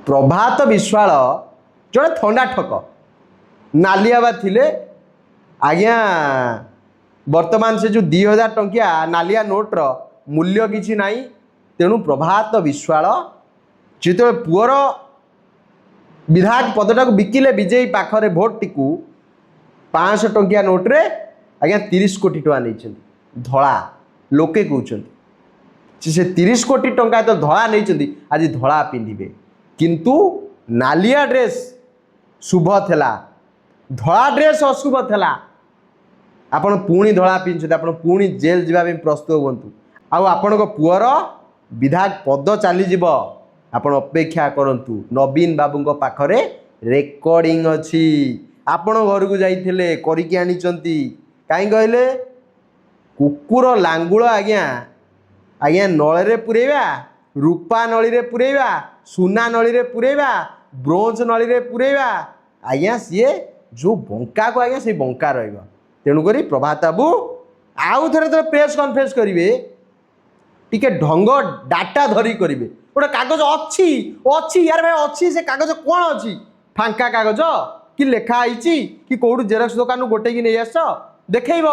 ପ୍ରଭାତ ବିଶ୍ୱାଳ ଜଣେ ଥଣ୍ଡା ଠକ ନାଲିଆବା ଥିଲେ ଆଜ୍ଞା। ବର୍ତ୍ତମାନ ସେ ଯେଉଁ 2000 ଟଙ୍କିଆ ନାଲିଆ ନୋଟ୍ର ମୂଲ୍ୟ କିଛି ନାହିଁ। ତେଣୁ ପ୍ରଭାତ ବିଶ୍ୱାଳ ଯେତେବେଳେ ପୁଅର ବିଧାୟକ ପଦଟାକୁ ବିକିଲେ ବିଜେପି ପାଖରେ, ଭୋଟଟିକୁ 500 ଟଙ୍କିଆ ନୋଟ୍ରେ ଆଜ୍ଞା 30 କୋଟି ଟଙ୍କା ନେଇଛନ୍ତି ଧଳା। ଲୋକେ କହୁଛନ୍ତି ଯେ ସେ 30 କୋଟି ଟଙ୍କା ତ ଧଳା ନେଇଛନ୍ତି, ଆଜି ଧଳା ପିନ୍ଧିବେ। କିନ୍ତୁ ନାଲିଆ ଡ୍ରେସ୍ ଶୁଭ ଥିଲା, ଧଳା ଡ୍ରେସ୍ ଅଶୁଭ ଥିଲା। ଆପଣ ପୁଣି ଧଳା ପିନ୍ଧୁଛନ୍ତି, ଆପଣ ପୁଣି ଜେଲ୍ ଯିବା ପାଇଁ ପ୍ରସ୍ତୁତ ହୁଅନ୍ତୁ। ଆଉ ଆପଣଙ୍କ ପୁଅର ବିଧାୟକ ପଦ ଚାଲିଯିବ, ଆପଣ ଅପେକ୍ଷା କରନ୍ତୁ। ନବୀନ ବାବୁଙ୍କ ପାଖରେ ରେକର୍ଡ଼ିଂ ଅଛି, ଆପଣ ଘରକୁ ଯାଇଥିଲେ, କରିକି ଆଣିଛନ୍ତି। କାହିଁ କହିଲେ, କୁକୁର ଲାଙ୍ଗୁଳ ଆଜ୍ଞା, ଆଜ୍ଞା ନଳରେ ପୁରେଇବା, ରୂପା ନଳୀରେ ପୁରେଇବା, ସୁନା ନଳୀରେ ପୁରେଇବା, ବ୍ରୋଞ୍ଜ ନଳୀରେ ପୁରେଇବା ଆଜ୍ଞା, ସିଏ ଯେଉଁ ବଙ୍କାକୁ ଆଜ୍ଞା ସେଇ ବଙ୍କା ରହିବ। ତେଣୁକରି ପ୍ରଭାତ ବାବୁ, ଆଉ ଥରେ ଥରେ ପ୍ରେସ୍ କନଫରେନ୍ସ କରିବେ, ଟିକେ ଢଙ୍ଗ ଡାଟା ଧରି କରିବେ। ଗୋଟେ କାଗଜ ଅଛି, ଅଛି ୟାର ଭାଇ ଅଛି। ସେ କାଗଜ କ'ଣ ଅଛି? ଫାଙ୍କା କାଗଜ କି ଲେଖା ହେଇଛି କି? କେଉଁଠୁ ଜେରକ୍ସ ଦୋକାନରୁ ଗୋଟେଇକି ନେଇ ଆସ, ଦେଖେଇବ।